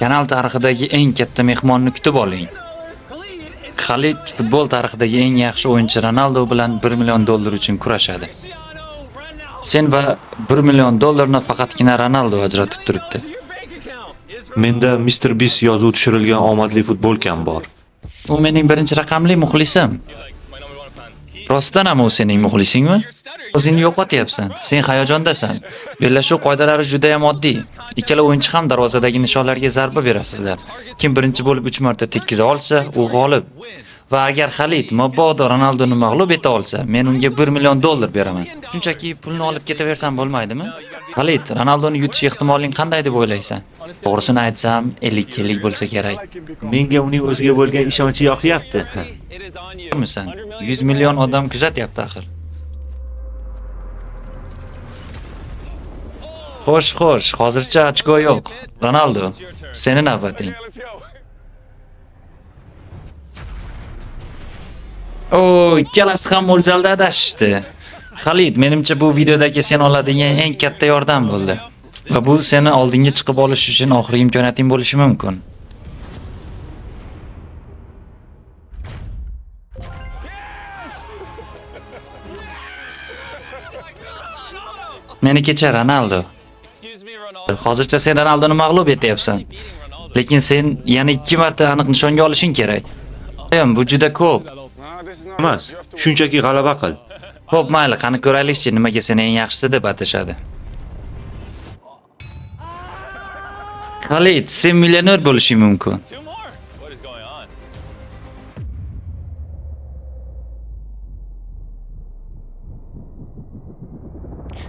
Kanal tarixidagi eng katta mehmonni kutib oling. Xalid futbol tarixidagi eng yaxshi o'yinchi Ronaldo bilan $1 million uchun kurashadi. Sen va $1 million faqatgina Ronaldo ajratib turibdi. Menda Mr. Beast yozuvi tushirilgan omadli futbolkam bor. U mening birinchi raqamli muxlisim. Rostdan ham u sening muxlisingmi? O'zingni yo'qotyapsan. Sen hayajondasan. Bellashuv qoidalari juda ham oddiy. Ikkala o'yinchi ham darvozadagi nishonlarga zarba berasizlar. Kim birinchi bo'lib 3 marta tekkiza olsa, u g'olib. Va agar Xalid mabodo Ronaldoni mag'lub eta olsa, men unga $1 million beraman. Shunchaki pulni olib ketaversam bo'lmaydimi? Xalid, Ronaldoni yutish ehtimoling qanday deb o'ylaysan? To'g'risini aytsam, 50-50 bo'lsa kerak. Menga uning o'ziga bo'lgan ishonchi yoqyapti. Misan? 100 million odam kuzatyapti axir. Xo'sh, xo'sh, hozircha ochko yo'q. Ronaldo, seni navbating. O, ikkalasi ham mo'ljalda adashishdi. Xalid, menimcha bu videodagi sen oladigan eng katta yordam bo'ldi. Va bu seni oldinga chiqib olish uchun oxirgi imkoniyating bo'lishi mumkin. Meni kecha Ronaldo. Hozircha sen Ronaldoni mag'lub etyapsan. Lekin sen yana 2 marta aniq nishonga olishing kerak. Bu juda ko'p. Emas, shunchaki g'alaba qil. Xo'p, mayli, qani ko'raylikchi, nimaga seni eng yaxshisi deb atashadi. Xalid, sen millioner bo'lishing mumkin.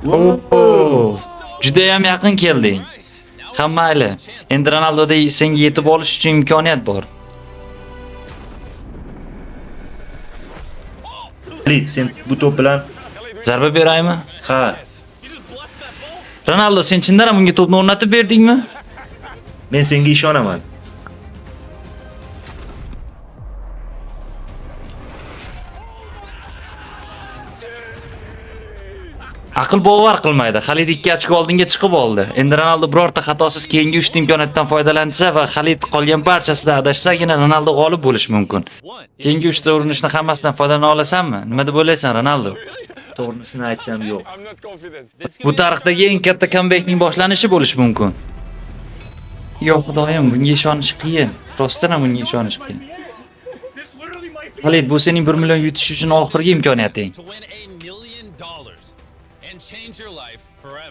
Oo, juda ham yaqin kelding. Ha, mayli. Endi Ronaldoda senga yetib olish uchun imkoniyat bor. Xalid, sen bu to'p bilan Zarba beraymi? Ha, Ronaldo, sen chindan ham unga to'pni o'rnatib berdingmi? men senga ishonaman. Aql bovar qilmaydi. Xalid 2 ochko oldinga chiqib oldi. Endi Ronaldo birorta xatosiz keyingi 3 ta imkoniyatdan foydalansa va Xalid qolgan barchasida adashsagina Ronaldo g'olib bo'lishi mumkin. Keyingi 3 ta urinishni hammasidan foydalana olasanmi? Nima deb o'ylaysan, Ronaldo? To'g'risini aytsam yo'q. Bu tarixdagi eng katta comebackning boshlanishi bo'lishi mumkin. Yo xudoyim, bunga ishonish qiyin. Rostdan ham bunga ishonish qiyin. Xalid, bu sening 1 million yutish uchun oxirgi imkoniyating.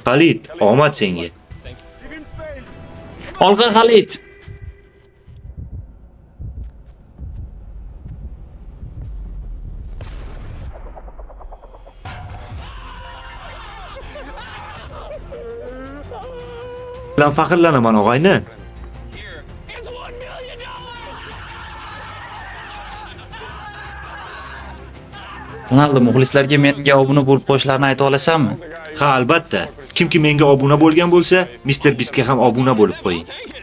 Xalid, omad senga. Olg'a Xalid. Bilan faxrlanaman og'ayni. Ronaldo, muxlislarga menga obuna bo'lib qo'yishlarini ayta olasanmi? Ha, albatta. Kimki menga obuna bo'lgan bo'lsa, Mr. Beastga ham obuna bo'lib qo'ying.